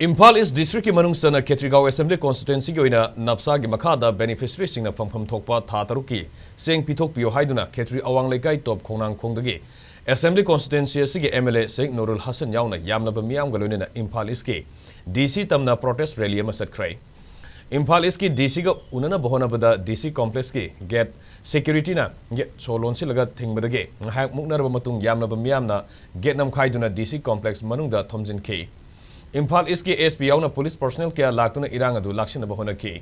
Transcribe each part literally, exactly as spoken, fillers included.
ꯏꯝꯐꯥꯜ ꯏꯁ ꯗꯤꯁꯇ꯭ꯔꯤꯛꯀꯤ ꯃꯅꯨꯡ ꯆꯟꯅ ꯈꯦꯇ꯭ꯔꯤꯒꯥꯎ ꯑꯦꯁꯦꯝꯕ꯭ꯂꯤ ꯀꯣꯟꯁꯇꯤꯇ꯭ꯋꯦꯟꯁꯤꯒꯤ ꯑꯣꯏꯅ ꯅꯞꯁꯥꯒꯤ ꯃꯈꯥꯗ ꯕꯦꯅꯤꯐꯤꯁꯔꯤꯁꯤꯡꯅ ꯐꯪꯐꯝ ꯊꯣꯛꯄ ꯊꯥ ꯇꯔꯨꯛꯀꯤ ꯆꯦꯡ ꯄꯤꯊꯣꯛꯄꯤꯌꯨ ꯍꯥꯏꯗꯨꯅ ꯈꯦꯇ꯭ꯔꯤ ꯑꯋꯥꯡ ꯂꯩꯀꯥꯏ ꯇꯣꯞ ꯈꯣꯡꯅꯥꯡꯈꯣꯡꯗꯒꯤ ꯑꯦꯁꯦꯝꯕ꯭ꯂꯤ ꯀꯣꯟꯁꯇꯤꯇ꯭ꯋꯦꯟꯁꯤ ꯑꯁꯤꯒꯤ ꯑꯦꯝ ꯑꯦꯜ ꯑꯦ ꯁꯦꯈ ꯅꯨꯔꯨꯜ ꯍꯁꯟ ꯌꯥꯎꯅ ꯌꯥꯝꯂꯕ ꯃꯤꯌꯥꯝꯒ ꯂꯣꯏꯅꯅ ꯏꯝꯐꯥꯜ ꯏꯁꯀꯤ ꯗꯤ ꯁꯤ ꯇꯝꯅ ꯄ꯭ꯔꯣꯇꯦꯁ ꯔꯦꯂꯤ ꯑꯃ ꯆꯠꯈ꯭ꯔꯦ꯫ ꯏꯝꯐꯥꯜ ꯏꯁꯀꯤ ꯗꯤ ꯁꯤꯒ ꯎꯅꯅꯕ ꯍꯣꯠꯅꯕꯗ ꯗꯤ ꯁꯤ ꯀꯣꯝꯄ꯭ꯂꯦꯛꯁꯀꯤ ꯒꯦꯠ ꯁꯦꯀ꯭ꯌꯨꯔꯤꯇꯤꯅ ꯒꯦꯠ ꯁꯣ ꯂꯣꯟꯁꯤꯜꯂꯒ ꯊꯤꯡꯕꯗꯒꯤ ꯉꯥꯏꯍꯥꯛ ꯃꯨꯛꯅꯔꯕ ꯃꯇꯨꯡ ꯌꯥꯝꯂꯕ ꯃꯤꯌꯥꯝꯅ ꯒꯦꯠ ꯅꯝꯈꯥꯏꯗꯨꯅ ꯗꯤ ꯁꯤ ꯀꯣꯝꯄ꯭ꯂꯦꯛꯁ ꯃꯅꯨꯡꯗ ꯊꯣꯝꯖꯤꯟꯈꯤ꯫ ꯏꯝꯐꯥꯜ ꯏꯁꯀꯤ ꯑꯦꯁ ꯄꯤ ꯌꯥꯎꯅ ꯄꯨꯂꯤꯁ ꯄꯔꯁꯣꯅꯦꯜ ꯀꯌꯥ ꯂꯥꯛꯇꯨꯅ ꯏꯔꯥꯡ ꯑꯗꯨ ꯂꯥꯛꯁꯤꯟꯅꯕ ꯍꯣꯠꯅꯈꯤ꯫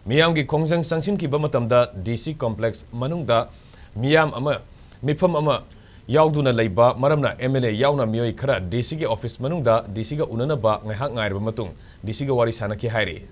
ꯃꯤꯌꯥꯝꯒꯤ ꯈꯣꯡꯖꯪ ꯆꯪꯁꯤꯟꯈꯤꯕ ꯃꯇꯝꯗ ꯗꯤ ꯁꯤ ꯀꯣꯝꯄ꯭ꯂꯦꯛꯁ ꯃꯅꯨꯡꯗ ꯃꯤꯌꯥꯝ ꯑꯃ, ꯃꯤꯐꯝ ꯑꯃ ꯌꯥꯎꯗꯨꯅ ꯂꯩꯕ ꯃꯔꯝꯅ ꯑꯦꯝ ꯑꯦꯜ ꯑꯦ ꯌꯥꯎꯅ ꯃꯤꯑꯣꯏ ꯈꯔ ꯗꯤ ꯁꯤꯒꯤ ꯑꯣꯐꯤꯁ ꯃꯅꯨꯡꯗ ꯗꯤ ꯁꯤꯒ ꯎꯅꯅꯕ ꯉꯥꯏꯍꯥꯛ ꯉꯥꯏꯔꯕ ꯃꯇꯨꯡ ꯗꯤ ꯁꯤꯒ ꯋꯥꯔꯤ ꯁꯥꯟꯅꯈꯤ ꯍꯥꯏꯔꯤ꯫